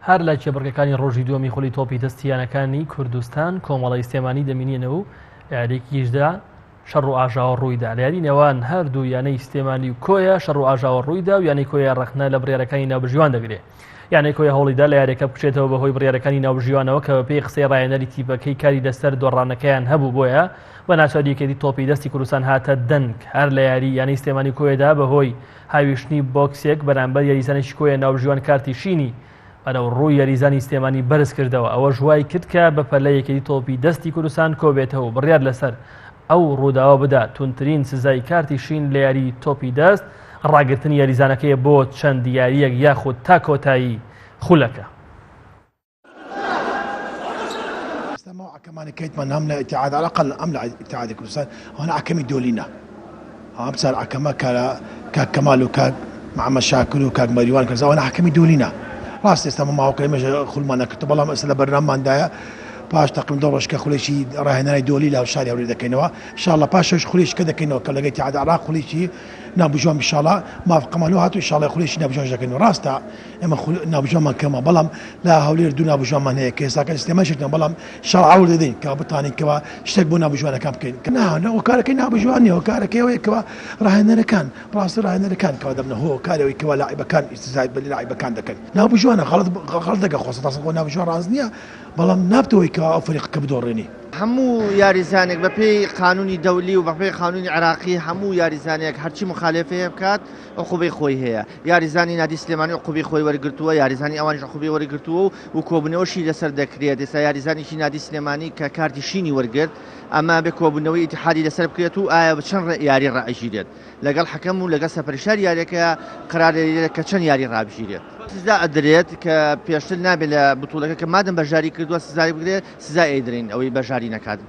هەر لە کێبڕکێکانی ڕۆژی دووەمی خولی تۆپی دەستی یانەکانی کوردستان کۆمەڵی سلێمانی دەمینێنەوە و لە یارییەکیشدا شەڕ و ئاژاوە ڕوویدا لە یاری نێوان هەردوو یانەی سلێمانی و کۆیە شەڕ و ئاژاوە ڕوویدا و یانەی کۆیە ڕەخنە لە بڕیارەکانی ناوبژیوان دەگرێ یانەی کۆیە هەوڵیدا لە یاریەکە بکشێتەوە بەهۆی بڕیارەکانی ناوبژیوانەوە کە بەپێی قسەی ڕاهێنەری تیپەکەی کاری لەسەر دۆڕانەکەیان هەبوو بۆیە بە ناچاری یەکێتی تۆپی دەستی کوردستان هاتە دەنگ هەر لە یاری یانەی سلێمانی کۆیەدا بەهۆی هاویشتنی بۆکسێک بەرامبەر یاریزانێکی کۆیە ناوبژیوان کارتی شینی بەرەو ڕووی یاریزانی سلێمانی بەرز کردەوە ئەوەش وای کرد کە بەپەلە یەکێتی تۆپی دەستی کوردستان کۆبێتەوە و بڕیار لەسەر ئەو ڕووداوە بدات توندترین سزای کارتی شین لە یاری تۆپی دەست ڕاگرتنی یاریزانەکەیە بۆ چەند یارییەک یاخود تا کۆتایی خولەکە. ئێستا ما عەکەمانی کەیتمان هەم لە ئیتیحاد على الأقل ئەم لە ئیتیحادی کوردستان ئەوانە عەکەمی دۆلینە ئەم چار عەکەمە کە کاک کەمال و کاک محەممەد شاکر و کاک مەریوان کەزا ئەوانە حەکەمی دۆلینە ڕاست ئێستا مە ماوەکە ئێمەش خولمان نەکردو بەڵام ئێستا لە بەرنامەماندایە پاش تەقریبا دە ڕۆژ کە خولێکی ڕاهێنانی دۆلی لە شاری هەولێر دەکەینەوە ان شاء الله پاش ئەویش خولێکی کە دەکەینەوە کە لەگەڵ ئیتیحاد عێراق خولێکی نابژوان ان شاء الله موافقەمان لۆ هاتوو ان شاء الله خولێکی نابژوانش دەکەینەوە ڕاستە ئێمە خول ناوبژیوانمان کەمە بەڵام لە هەولێر دوو ناوبژیوانمان هەیە کە ئێستاکە لە سلێمانیش یەکیان بەڵام شەڕ هەوڵ دەدەین کە بتوانین کەوا شتێک بۆ ناوبژیوانەکان بکەین کە نا نا هۆکارەکەی ناوبژیوان نییە هۆکارەکەی ئەوەیە کەوا ڕاهێنەرەکان ڕاستی ڕاهێنەرەکان کەوا دەبنە هۆکاری ئەوەی کەوا لاعیبەکان ئیستیزای بە لاعیبەکان دەکەن ناوبژیوانە غەڵەت غەڵەت دەکەن خۆ سەدا سەد خۆ ناوبژیوان ڕاست نییە بەڵام نابتە هۆی کەوا ئەو فەریقەکە بدۆڕێنی. هەموو یاریزانێک بەپێی قانونی دەولی و بەپێی قانونی عێراقی هەموو یاریزانێک هەرچی مخالفەیە بکات عقوبەی خۆی هەیە یاریزانی نادی سلێمانی عقوبەی خۆی وەرگرتووە یاریزانی ئەوانیش عقوبەی وەرگرتووە و و کۆبوونەوەشی لەسەر دەکرێت ئێستا یاریزانێکی نادی سلێمانی کە کارتی شینی وەرگرت ئەمە بێ کۆبوونەوەی ئیتیحادی لەسەر بکرێت و ئایا بە چەند یاری ڕائەگیرێت لەگەڵ حەکەم و لەگەڵ سەپەرشتیاری یاریەکە قرار دەدرێت کە چەند یاری ڕابگیرێت سزا ئەدرێت کە پێشتر نابێت لە بتوڵەکە کە مادەم بەشداری کردووە سزای بگرێت سزای ئەیدرین ئەوەی بەشداری نەکات.